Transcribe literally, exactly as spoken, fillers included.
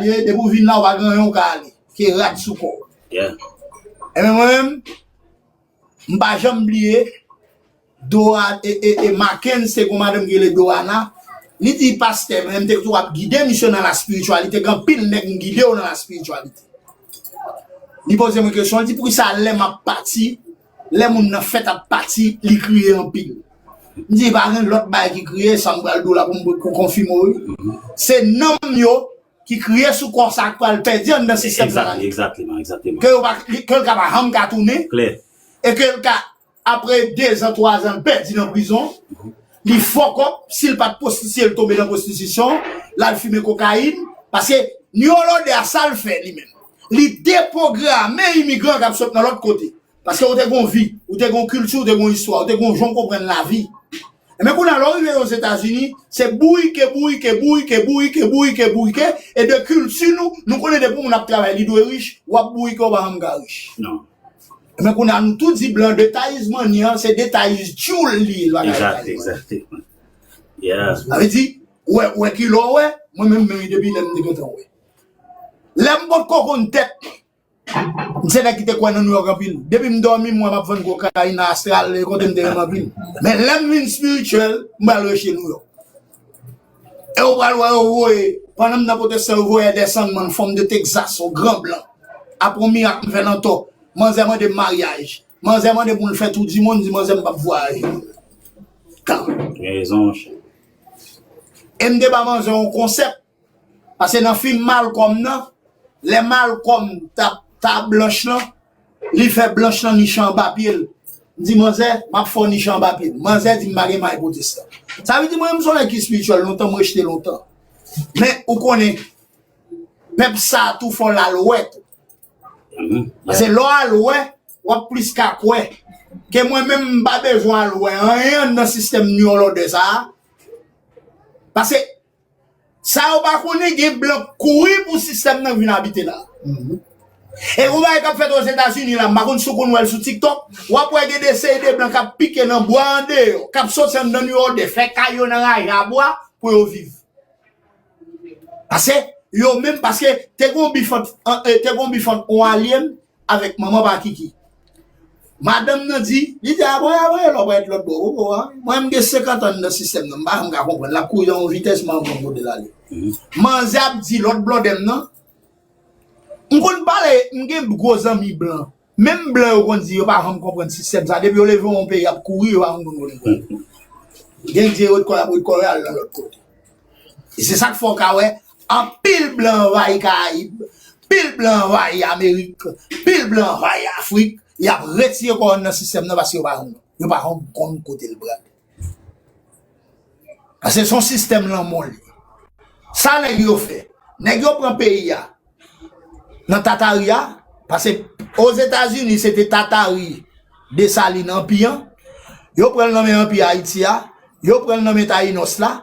ye, depi w vin la, ou pa gen anyen ou ka ale. Ke rad sou kò w. Yeah. Ebyen, mwen menm, m pa janm bliye, Dora, e, e, e Mackenz, se gon madanm ki rele Dorana. Li di, pastè, mwen menm te toujou ap gide misye nan la spirityalite, gen anpil nèg m gide yo nan la spirityalite. Li poze mwen kesyon, li di, poukisa lè m ap pati, lè moun nan fèt ap pati, li kriye anpil? M di, pa gen lòt bagay ki kriye, sa m pral di w la pou m pou konfime w, wi. Se nanm yo ki kriye sou kò sa k pral pèdi anndan sistèm sa la. Exactly, exactement, exactement. Ke yo pa, ke l ka pa janm ka tounen, Klè. E ke l ka, apre dezan, twazan, l pèdi nan prizon, li fuck up, si l pa t pwostitisye, l tonbe nan pwostitisyon, l al fimen kokayin, paske New Orleans a sa l fè li menm. Li depwograme imigran k ap sot nan lòt kote. Paske ou te gon vi, ou te gon kilti, ou te gon istwa, ou te gon jan w konprann lavi. Ebyen kounye a lè w rive Ozetazini, se bourike, bourike, bourike, bourike, bourike, bourike, e de kilti nou, nou konnen depi moun ap travay, li dwe rich, w ap bourike, w pa janm ka rich. Non. Ebyen kounye a nou tou di blan, the Thaise money an, se the Thaise jewel li ye, l pa ka Exact, travay. Exactement. Yeah. Sa vle di, wè, wè ki lè w wè, mwen menm, menm depi lè m te gentan wè. Lè m potko konn tèt, m se nèg ki te kwè nan New York anpil. Depi m dòmi, m wè m ap vann kokayin nan Astral, e kote m te renmen anpil. Men lè m vin spirityèl, m pral reche New York. E ou pral wè yo voye, pandan m nan pwotestan, yo voye de sangman, fanm de Texas, yon gran blan. Apre yon mirak m fè nan tò, manzè mande m maryaj. Manzè mande pou l fè tou di monn, di manzè m p ap vwayaje. Kan. Gen rezon, monchè. E m te ba manzè yon konsèp. Paske nan fim Malcolm nan, lè Malcolm t ap ta blanch lan, li fè blanch lan niche anba pye l. M di, manzè, m ap fè w niche anba pye m. Manzè di m pa gen may pwotestan. Sa vle di mwen menm se yon nèg ki espirityèl lontan, m rejte lontan. Men ou konnen, pèp sa a tou fò l al wè tou. Mhm. Paske lè w al wè, w ap plis ka kwè. Ke mwen menm m pa bezwen al wè anyen nan sistèm New Orleans sa a. Paske sa yo pa konnen gen blan k kouri pou sistèm nan vin abite la. E yon bagay k ap fèt Ozetazini la, m pa konn si w konn wè l sou TikTok, w ap wè gen de seri de blan k ap pike nan bwa andeyò, k ap soti anndan New Orleans, fè kay yo nan raje a bwa pou yo viv. Paske yo menm, paske te gon bif ant, an, e, te gon bif ant yon alye m avèk manman pa Kiki. Madanm nan di, li di, a bon, a bon, lè w pa et lòt bò, ou bon, a. Mwen, m gen senkant an nan sistèm nan, m pa janm ka konprann. L ap kouri nan yon vitès, m pa janm konn kote l ale. Manzè ap di lòt blòdè m nan, m konn pale, m gen gwo zanmi blan. Menm blan yo konn di yo pa janm konprann sistèm sa. Depi yo leve yon peyi, y ap kouri, yo pa janm konn kote l pral. Gen di yo ret kò y ap ret kò y al nan lòt kote. E se sa k fè w ka wè anpil blan anvayi Karayib, pil blan anvayi Amerik, pil blan anvayi Afrik, y ap retire kò yo nan sistèm nan paske yo pa janm, yo pa janm konn kote l pral. Paske se yon sistèm lanmò l ye. Sa nèg yo fè? Nèg yo pran peyi a nan Tatari a, paske Ozetazini se te Tatari, Desalin, Anpi an, yo pran l nan men Anpi Ayiti a, yo pran l nan men Tayinòs la,